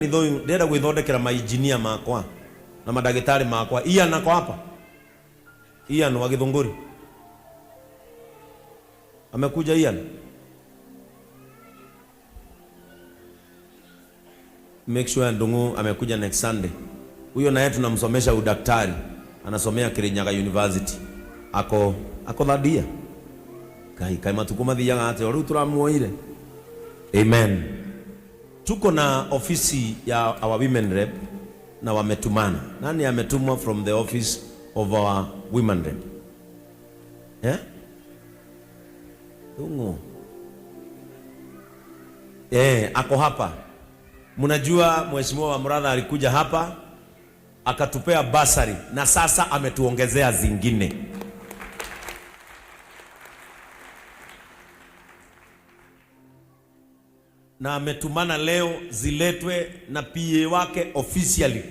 Kanitha ũyũ ndĩrenda gwĩthondekera mainjinia makwa na mandagĩtarĩ makwa. Ian ako hapa? Ian wa Githunguri amekuja Ian? Make sure Ndung'u amekuja next Sunday. Huyo naye tunamsomesha udaktari, anasomea Kirinyaga University. Ako ako third year. Kai kai matuko mathiaga atia o riu turamuoire. Amen. Tuko na ofisi ya our women rep na wametumana. Nani ametumwa from the office of our women rep? Eh? Ndung'u. Eh, ako hapa. Mnajua mheshimiwa wa Muratha alikuja hapa akatupea basari na sasa ametuongezea zingine. Na ametumana leo ziletwe na PA wake officially.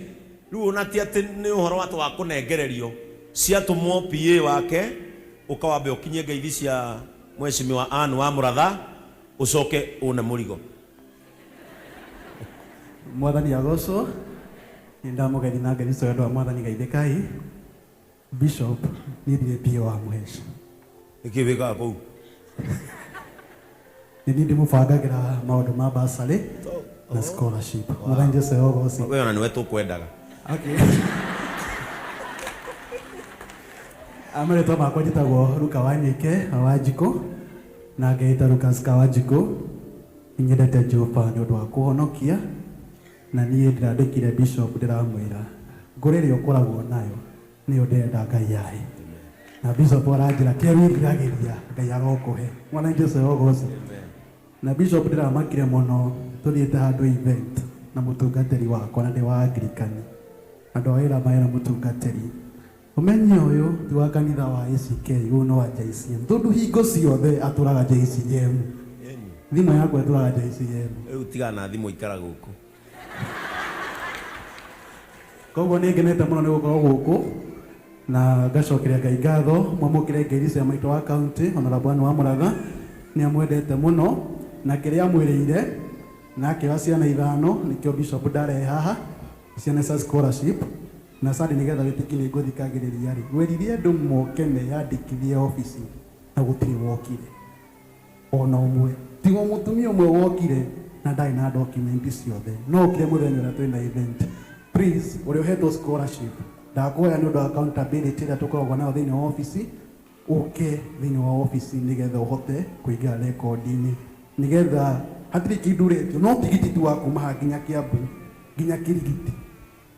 Riu ona ti ati ni uhoro watu wa kunengererio, ciatumwo PA wake ukawambe ukinyie ngeithi cia mheshimiwa Ann wa Muratha ucoke une murigo. Mwathani agocwo. Nĩ ndamũgethi na ngeithi cia wendo wa Mwathani geithĩkai. Bishop, niĩ ndirĩ PA wa mũheci. Nĩkĩ wĩkaga kũu? Nĩ niĩ ndĩmũbangagĩra maũndũ ma bursary na scholarship. Mwathani Jesu agocwo. We ona nĩwe tũkwendaga. Okay. Marĩtwa makwa njĩtagwo Luka Wanyoike wa Wanjikũ na ngeĩta Lucas ka Wanjikũ. Nĩnyendete Jehova nĩ ũndũ wa kũhonokia na niĩ ndĩrandĩkire Bishop ndĩramwĩra ngũrĩ ĩrĩa ũkoragwo nayo nĩyo ndĩrenda Ngai yahe. Na Bishop aranjĩra kĩrĩa wĩriragĩria Ngai arokũhe. Mwathani Jesu agocwo. Na Bishop ndĩramakire mũno tũthiĩte handũ event na mũtungatĩri wakwa na ndĩ wa Anglican. Andũ a wĩra marĩ na mũtungatĩri. Ũmenye ũyũ ti wa kanitha wa ACK, ũyũ nĩ wa JCM. Tondũ hingo ciothe atũraga JCM. Thimũ yakwa ĩtũraga JCM. Rĩu tigana na thimũ ikara gũkũ. Koguo nĩ ngenete mũno nĩ gũkorwo gũkũ na ngacokeria Ngai ngatho. Mwamũkĩre ngeithi cia maitũ wa county Honorable Anne wa Mũratha, nĩ amwendete mũno na kĩrĩa amwĩrĩire na akĩoya ciana ithano nĩkĩo Bishop ndarehe haha ciana cia scholarship na Sunday nĩgetha wĩtĩkie nĩ ngũthikagĩrĩria rĩ, wĩrire andũ moke meyandĩkithie obici na gũtirĩ wokire ona ũmwe, tiga mũtumia ũmwe wokire na ndarĩ na document ciothe, no okire mũthenya ũrĩa twĩna event. Please, ũrĩa ũhetwo scholarship ndakuoya nĩ ũndũ wa accountability ĩrĩa tũkoragwo nayo thĩinĩ wa obici, ũke thĩinĩ wa obici nĩgetha ũhote kũingĩra rekondi-inĩ, nĩgetha hatirĩ kĩndũ ũretio, no tigiti tu wa kuma haha nginya Kiambu nginya Kirigiti,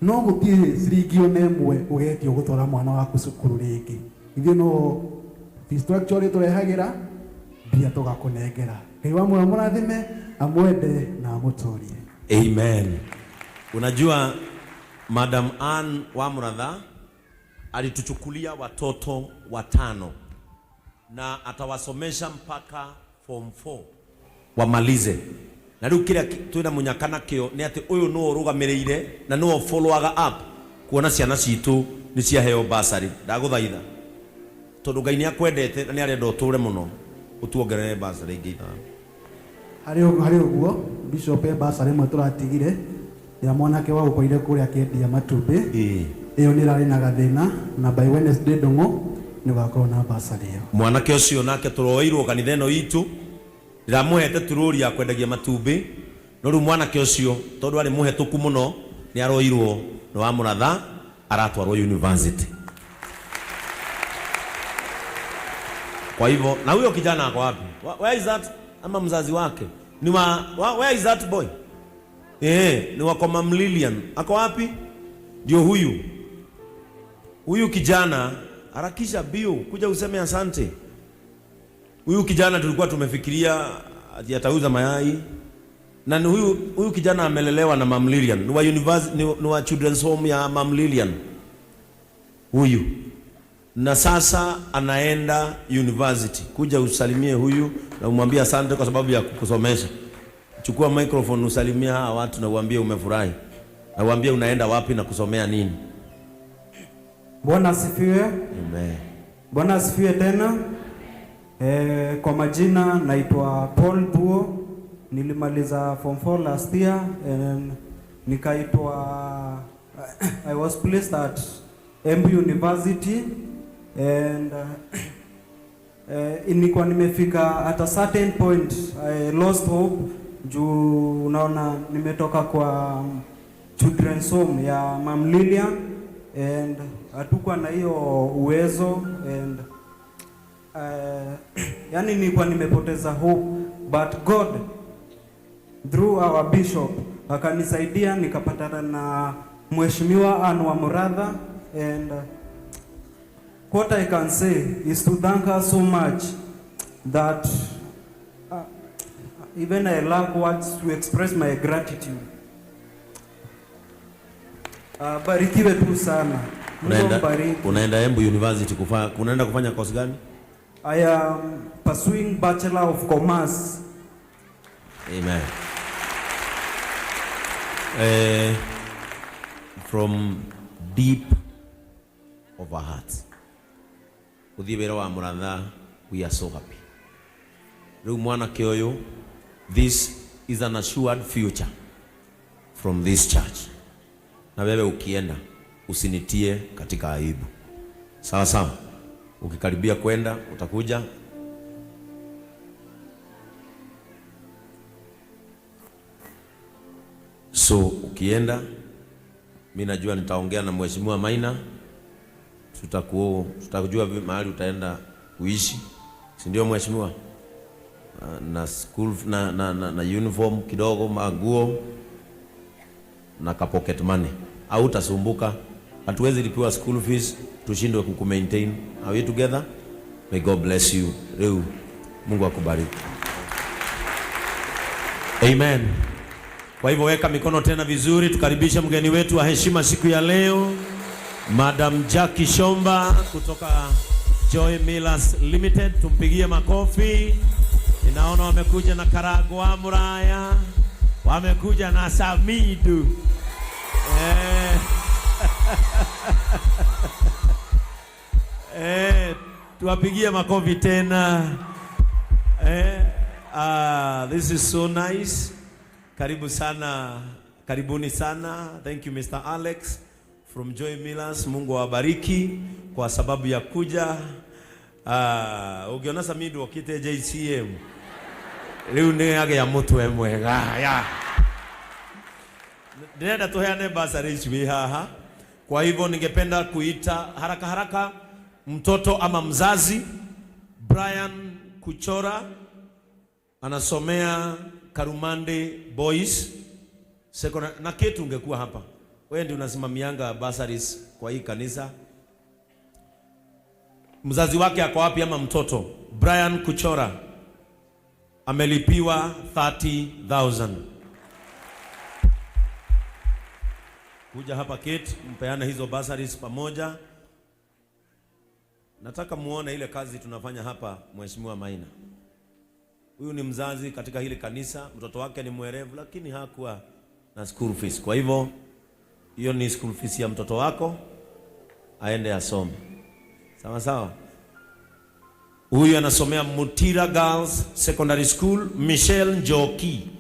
no gũtirĩ ciringi ona ĩmwe ũgetio gũtwara mwana waku cukuru rĩngĩ. Ithuĩ no fee structure ũrĩa tũrehagĩra mbia tũgakũnengera. Ngai wa muoyo amũrathime, amwende na amũtũrie. Amen. Unajua Madam Ann wa Muratha alituchukulia watoto watano na atawasomesha mpaka form 4 wamalize. Na riu kiria twina munyaka nakio ni ati uyu no urugamiriire na no followaga up kuona ciana citu ni ciaheo basari. Ndaguthaitha tondu Ngai ni akwendete na ni arenda uture muno utuongerere basari ingi ithano. Harĩ ũguo Bishop e basari ĩmwe tũratigire ya mwanake wa gũkorire kũrĩa akĩendia matumbĩ. Ĩyo nĩ ĩrarĩ na gathĩna na by Wednesday Ndũng'ũ nĩ ũgakorwo na basari ĩyo. Mwanake ũcio nake tũroeirwo kanitha ĩno itũ, ndĩramũhete turũri ya kwendagia matumbĩ, no rĩu mwanake ũcio tondũ arĩ mũhetũku mũno nĩ aroirwo nĩ wa Mũratha aratwarwo university. Kwa hivyo na huyo kijana ako wapi? Where is that? Ama mzazi wake ni wa where is that boy? Ni wa kwa Mam Lilian. Ako wapi? Ndio huyu. Huyu kijana harakisha bio kuja useme asante. Huyu kijana tulikuwa tumefikiria ati atauza mayai. Na ni huyu kijana amelelewa na Mam Lilian. Ni wa university, ni wa children's home ya Mam Lilian. Huyu. Na sasa anaenda university. Kuja usalimie huyu na umwambie asante kwa sababu ya kukusomesha. Chukua microphone usalimie hawa watu na uambie umefurahi. Na uambie unaenda wapi na kusomea nini. Bwana asifiwe. Amen. Bwana asifiwe tena. Kwa majina naitwa Paul Buo. Nilimaliza form 4 last year and Nikaitwa, I was placed at Embu University and nilikuwa nimefika at a certain point I lost hope juu unaona nimetoka kwa children's home ya Mam Lilian and hatukuwa na hiyo uwezo and yani nilikuwa nimepoteza hope, but God through our bishop akanisaidia nikapatana na Mheshimiwa Anne Wamuratha and what I can say is to thank her so much that even I lack words to express my gratitude. Barikiwe tu sana. Mungu Unaenda, ambariki. unaenda Embu University unaenda kufanya course gani? I am pursuing Bachelor of Commerce. Amen. From deep of our hearts. Uthie wira wa Muratha, we are so happy. Riu mwanake uyu, this is an assured future from this church. Na wewe ukienda usinitie katika aibu. Sawa sawa. Ukikaribia kwenda utakuja. So ukienda, mi najua nitaongea na Mheshimiwa Maina, tutakujua mahali utaenda kuishi, si ndio mheshimiwa? Na school na uniform kidogo, manguo na ka pocket money. Au utasumbuka, hatuwezi lipiwa school fees tushindwe kukumaintain. Are we together? May God bless you. Leo Mungu akubariki. Amen. Kwa hivyo weka mikono tena vizuri, tukaribishe mgeni wetu wa heshima siku ya leo, Madam Jackie Shomba kutoka Joy Millers Limited. Tumpigie makofi. Ninaona wamekuja na Karagwa Muraya, wamekuja na Samidu. Tuwapigie makofi tena. This is so nice. Karibu sana, karibuni sana. Thank you Mr. Alex from Joy Millers. Mungu awabariki kwa sababu ya kuja. Ukiona Samidu okite JCM. Riu ni age mutwe mwega. Ya. Ndĩrenda tuheane basari ici wi haha. Kwa hivyo ningependa kuita haraka haraka mtoto ama mzazi Brian Kuchora anasomea Karumande Boys Secondary. Na kitu ungekuwa hapa wewe ndio unasimamianga bursaries kwa hii kanisa. Mzazi wake ako wapi ama mtoto? Brian Kuchora amelipiwa 30,000. Kuja hapa Kate, mpeane hizo bursaries pamoja. Nataka muone ile kazi tunafanya hapa, Mheshimiwa Maina. Huyu ni mzazi katika hili kanisa, mtoto wake ni mwerevu lakini hakuwa na school fees. Kwa hivyo hiyo ni school fees ya mtoto wako, aende asome. Sawa sawa. Huyu anasomea Mutira Girls Secondary School, Michelle Njoki.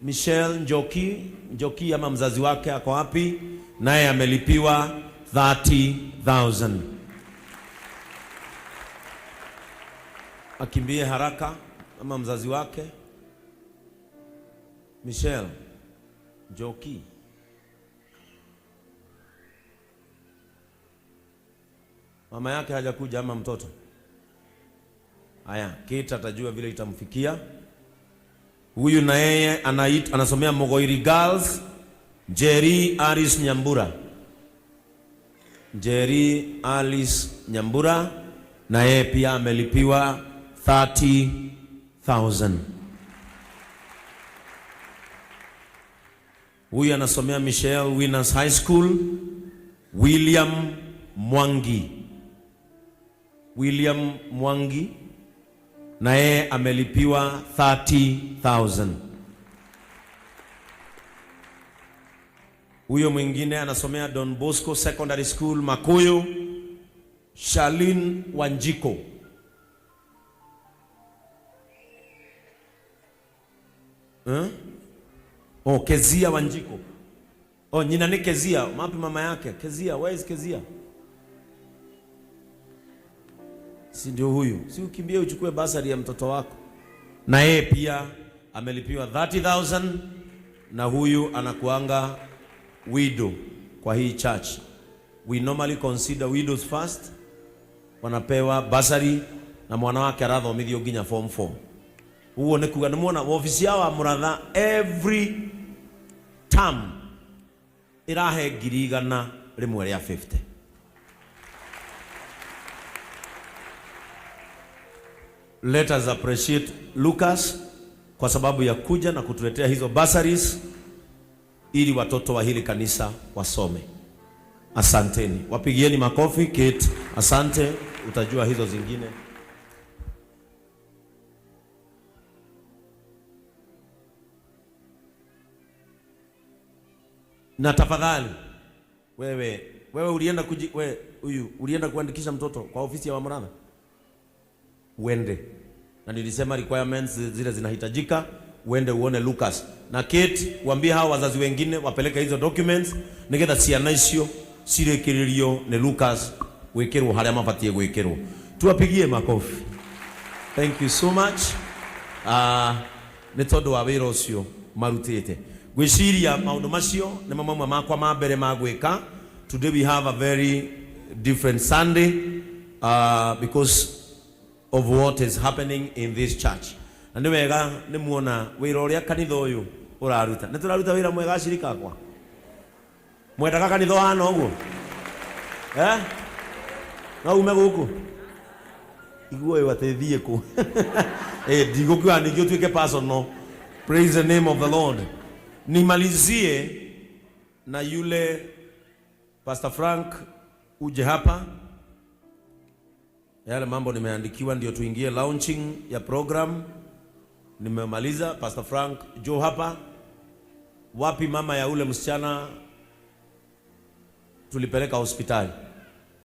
Michelle Njoki, Njoki ama mzazi wake ako wapi? Naye amelipiwa 30,000. Akimbie haraka ama mzazi wake Michelle Njoki. Mama yake hajakuja ama mtoto? Haya, Kate atajua vile itamfikia. Huyu na yeye anasomea Mogoiri Girls, Jerry Alice Nyambura. Jerry Alice Nyambura na yeye pia amelipiwa 30,000. Huyu anasomea Michelle Winners High School, William Mwangi. William Mwangi na yeye amelipiwa 30,000. Huyo mwingine anasomea Don Bosco Secondary School Makuyu, Charlene Wanjiko. Oh, Kezia Wanjiko. Oh, nyina ni Kezia. Mapi mama yake? Kezia, where is Kezia? Si ndio huyu? Si ukimbie uchukue basari ya mtoto wako. Na yeye pia amelipiwa 30,000 na huyu anakuanga widow kwa hii church. We normally consider widows first, wanapewa basari na mwana wake arathomithio nginya form 4. Uguo nĩ kuga nĩ muona wabici ya wa Mũratha every term ĩrahe 150,000. Let us appreciate Lucas kwa sababu ya kuja na kutuletea hizo bursaries ili watoto wa hili kanisa wasome. Asanteni, wapigieni makofi. Kate, asante, utajua hizo zingine. Na tafadhali wewe ulienda kuji, we, huyu ulienda kuandikisha mtoto kwa ofisi ya Wamradha, uende na nilisema requirements zile zinahitajika, uende uone Lucas na Kate, uambie hao wazazi wengine wapeleke hizo documents nigetha ciana icio cirĩkĩrĩrio nĩ Lucas gwĩkĩrwo harĩa mabatie gwĩkĩrwo. Tuwapigie makofi. Thank you so much. Nĩ tondũ wa wĩra ũcio marutĩte. Ngwĩciria maũndũ macio nĩmo mamwe makwa ma mbere ma gwĩka. Today we have a very different Sunday because of what is happening in this church. Na nĩ wega nĩ muona wĩra ũrĩa kanitha ũyũ ũraruta. Nĩ tũraruta wĩra mwega acirika akwa? Mwendaga kanitha ũhana ũguo? Eh? No ume gũkũ? Igua ũyũ atĩ thiĩ kũ? Ndigũkiuga ningĩ ũtuĩke personal. Praise the name of the Lord. Nimalizie na yule Pastor Frank, uje hapa. Yale mambo nimeandikiwa ndio tuingie launching ya program. Nimemaliza. Pastor Frank, jo hapa. Wapi mama ya ule msichana tulipeleka hospitali?